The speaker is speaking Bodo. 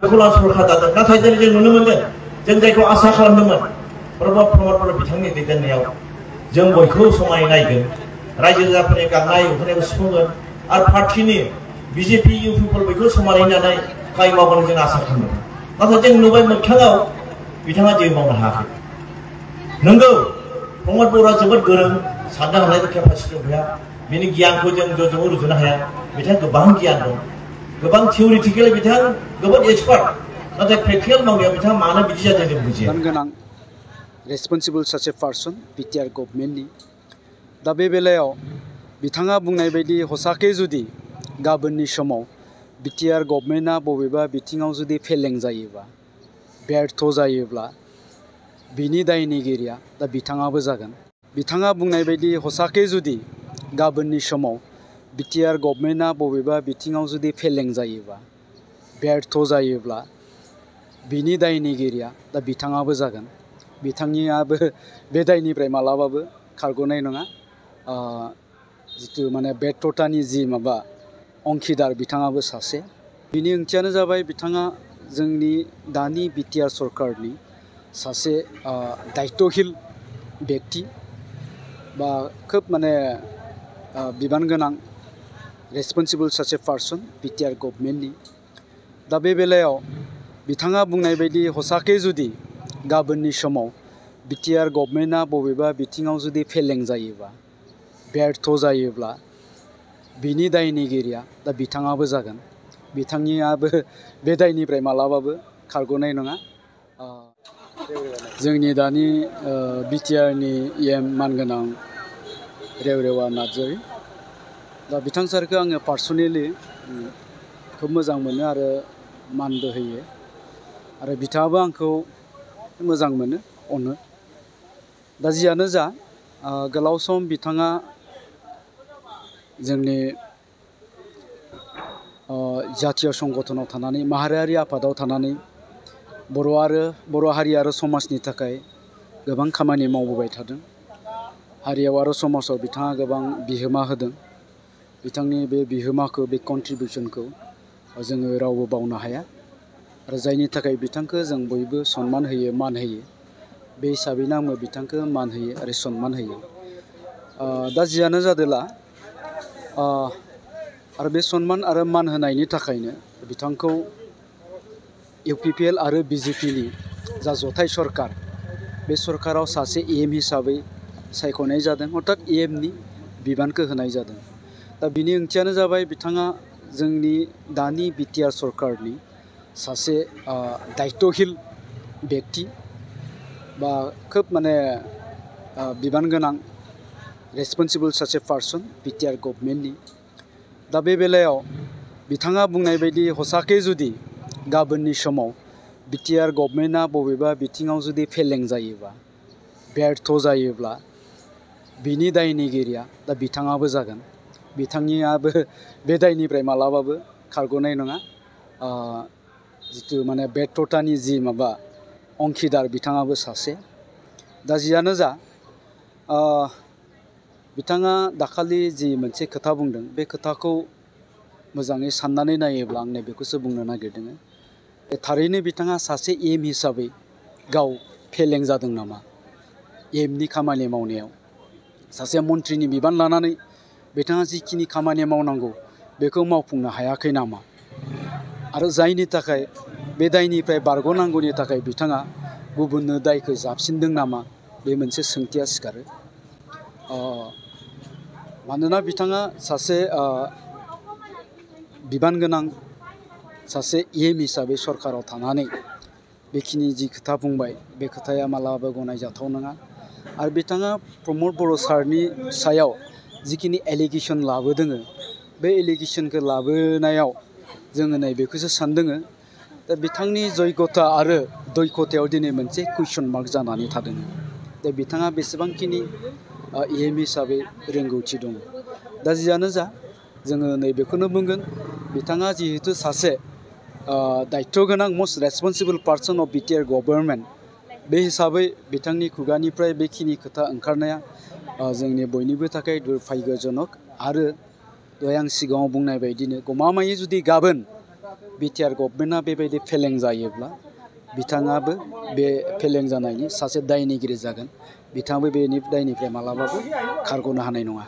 खौला सरकार दादों नाथाय जों नुनो मोनदों जों जायखौ आसा खालामदोंमोन प्रमद बर' बिथांनि दैदेननायाव जों बयखौ समाय नायगोन रायजो राजाफोरनि गांनाय उखैनायखौ सुफुंगोन आरो पार्टीनि बीजेपी इउपिफोर बयखौ समायनानै खाय मावगोन जों आसा खालामदों नाथाय जों नुबाय मोगथाङाव बिथाङा जेबो मावनो हायाखै नंगौ प्रमद बर'आ जोबोद गोरों साननो हानाय केपासिटि गैया बिनि गियानखौ जों ज'जों रुजुनो हाया बिथाङा गोबां गियान दं गोबां थियरिटिकेल बिथां गोबां एक्सपार्ट नाथाय प्रेक्टिकल मावनायाव बिथाङा मानो बिदि जादों जों बुजिया गोनां रेसपन्सिबल सासे पार्सन बिटिआर गभर्नमेन्टनि दा बे बेलायाव बिथाङा बुंनाय बायदि हसाके जुदि गाबोननि समाव बिटिआर गभर्नमेन्टआ बबेबा बिथिङाव जुदि फेलें जायोबा व्यर्थ जायोब्ला बिनि दायनिगिरिया दा बिथाङाबो जागोन बिथाङा बुंनाय बायदि हसाके जुदि गाबोननि समाव बिटिआर गभर्नमेन्टआ बबेबा बिथिङाव जुदि फेलें जायोबा व्यर्थ जायोब्ला बिनि दायनिगिरिया दा बिथाङाबो जागोन बिथांनियाबो बे दायनिफ्राय मालाबाबो खारग'नाय नङा जितु माने व्यर्थतानि जि माबा अंखिदार बिथाङाबो सासे बिनि ओंथियानो जाबाय बिथाङा जोंनि दानि बिटिआर सरकारनि सासे दायित्वशील व्यक्ति बा खोब माने बिबान गोनां रेसपन्सिबल सासे पार्सन बिटिआर गभर्नमेन्टनि दा बे बेलायाव बिथाङा बुंनाय बायदि हसाके जुदि गाबोननि समाव बिटिआर गभर्नमेन्टआ बबेबा बिथिङाव जुदि फेलें जायोबा व्यर्थ जायोब्ला बिनि दायनिगिरिया दा बिथाङाबो जागोन बिथांनियाबो बे दायनिफ्राय मालाबाबो खारग'नाय नङा जोंनि दानि बिटिआरनि इएम मानगोनां रेवरेवा नार्जारी दा बिथां सारखौ आङो पार्सनेलि खोब मोजां मोनो आरो मानबो होयो आरो बिथाङाबो आंखौ मोजां मोनो अनो दा जियानो जा गोलाव सम बिथाङा जोंनि जातीय संगठनाव थानानै माहारियारि आफादाव थानानै बर' हारि आरो समाजनि थाखाय गोबां खामानि मावबोबाय थादों हारियाव आरो समाजाव बिथाङा गोबां बिहोमा होदों बिथांनि बे बिहोमाखौ बे कन्ट्रिबिउसनखौ जोङो रावबो बावनो हाया आरो जायनि थाखाय बिथांखौ जों बयबो सनमान होयो मान होयो बे हिसाबैनो आंबो बिथांखौ मान होयो आरो सनमान होयो दा जियानो जादोला आरो बे सनमान आरो मान होनायनि थाखायनो बिथांखौ इउपिपिएल आरो बिजेपिनि जा जथाय सरकार बे सरकाराव सासे इएम हिसाबै सायख'नाय जादों अर्थात इएमनि बिबानखौ होनाय जादों दा बिनि ओंथियानो जाबाय बिथाङा जोंनि दानि बिटिआर सरकारनि सासे दायित्वशील व्यक्ति बा खोब माने बिबान गोनां रेसपन्सिबल सासे पार्सन बिटिआर गभर्नमेन्टनि दा बे बेलायाव बिथाङा बुंनाय बायदि हसाके जुदि गाबोननि समाव बिटिआर गभर्नमेन्टआ बबेबा बिथिङाव जुदि फेलें जायोबा व्यर्थ जायोब्ला बिनि दायनिगिरिया दा बिथाङाबो जागोन बिथांनियाबो बे दायनिफ्राय मालाबाबो खारग'नाय नङा जितु माने व्यर्थतानि जि माबा अंखिदार बिथाङाबो सासे दा जियानो जा बिथाङा दाखालि जि मोनसे खोथा बुंदों बे खोथाखौ मोजाङै साननानै नायोब्ला आं बेखौसो बुंनो नागिरदों थारैनो बिथाङा सासे इएम हिसाबै गाव फेलें जादों नामा इएमनि खामानि मावनायाव सासे मन्थ्रिनि बिबान लानानै बिथाङा जिखिनि खामानि मावनांगौ बेखौ मावफुंनो हायाखै नामा आरो जायनि थाखाय बे दायनिफ्राय बारग'नांगौनि थाखाय बिथाङा गुबुननो दायखौ जाबसिनदों नामा बे मोनसे सोंथिया सिखारो मानोना बिथाङा सासे बिबान गोनां सासे इएम हिसाबै सरकाराव थानानै बेखिनि जि खोथा बुंबाय बे खोथाया मालाबाबो गनायजाथाव नङा आरो बिथाङा प्रमद बर' सारनि सायाव जिखिनि एलिगेसन लाबोदों बे एलिगेसनखौ लाबोनायाव जोङो नैबेखौसो सानदों दा बिथांनि जयगथा आरो दयखथायाव दिनै मोनसे कुइसन मार्क जानानै थादों दा बिथाङा बेसेबांखिनि इएम हिसाबै रोंगौथि दङ दा जियानो जा जोङो नैबेखौनो बुंगोन बिथाङा जिहेतु सासे दायित्व गोनां must responsible person of BTR government बे हिसाबै बिथांनि खुगानिफ्राय बेखिनि खोथा ओंखारनाया जोंनि बयनिबो थाखाय दुर्भाग्यजनक आरो दहाय आं सिगाङाव बुंनाय बायदिनो गमामायै जुदि गाबोन बिटिआर गभर्नमेन्टआ बेबायदि फेलें जायोब्ला बिथाङाबो बे फेलें जानायनि सासे दायनिगिरि जागोन बिथाङाबो बेनि दायनिफ्राय मालाबाबो खारग'नो हानाय नङा।